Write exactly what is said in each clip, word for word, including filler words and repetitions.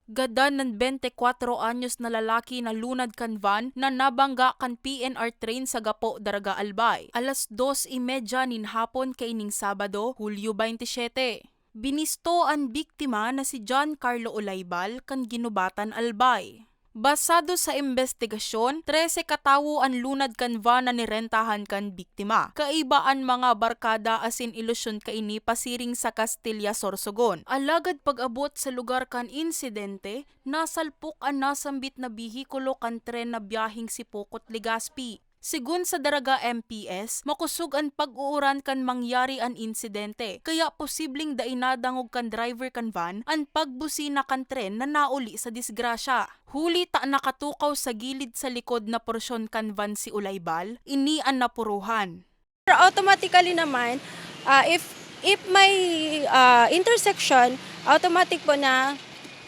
Gadan an bente kwatro anyos na lalaki na lunad kan van na nabangga kan P N R train sa Gapo, Daraga, Albay, alas dos y media nin hapon kaining Sabado, Hulyo baynte siyete. Binisto an biktima na si John Carlo Olaybal kan Guinobatan, Albay. Basado sa imbestigasyon, trese katawo an lunad kan van na nirentahan kan biktima. Kaiba an mga barkada asin ilusyon kaini pasiring sa Castilla, Sorsogon. Alagad pag-abot sa lugar kan insidente, nasalpok an nasambit na behikulo kan tren na biyaheng Sipocot, Legazpi. Segun sa Daraga M P S, makosog an pag-uuran kan mangyari an insidente, kaya posibleng dai nadangog kan driver kan van an pagbusina kan tren na nauli sa disgrasya. Huli ta nakatukaw sa gilid sa likod na porsyon kan van si Olaybal, ini an napuruhan. Pero automatically naman, ah, if, if may, ah, intersection, automatic po na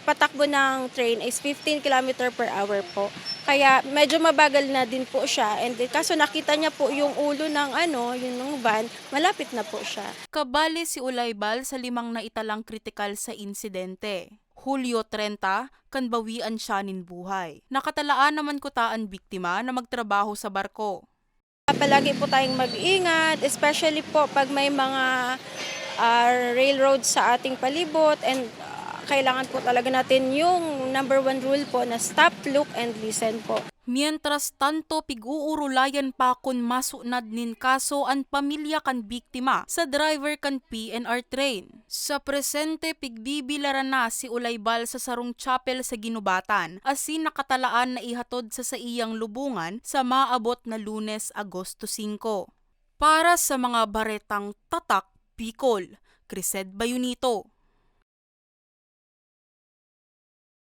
patakbo ng train is fifteen kilometer per hour po. Kaya medyo mabagal na din po siya. And then, kaso nakita niya po yung ulo ng ano, yun ng van, malapit na po siya. Kabali si Olaybal sa limang naitalang kritikal sa insidente. Hulyo trenta, kan bawian siya nin buhay. Nakatalaan naman kuta an biktima na magtrabaho sa barko. Palagi po tayong mag-ingat, especially po pag may mga, ah, railroad sa ating palibot and, ah, kailangan po talaga natin yung number one rule po na stop, look, and listen po. Mientras tanto, pig-uurulayan pa kun masunad nin kaso an pamilya kan biktima sa driver kan P N R train. Sa presente, pigbibilaran na si Olaybal sa sarong chapel sa Guinobatan, asin nakatalaan na ihatod sa saiyang lubongan sa maabot na Lunes, Agosto singko. Para sa mga baretang Tatak Bicol, Crised Bayonito.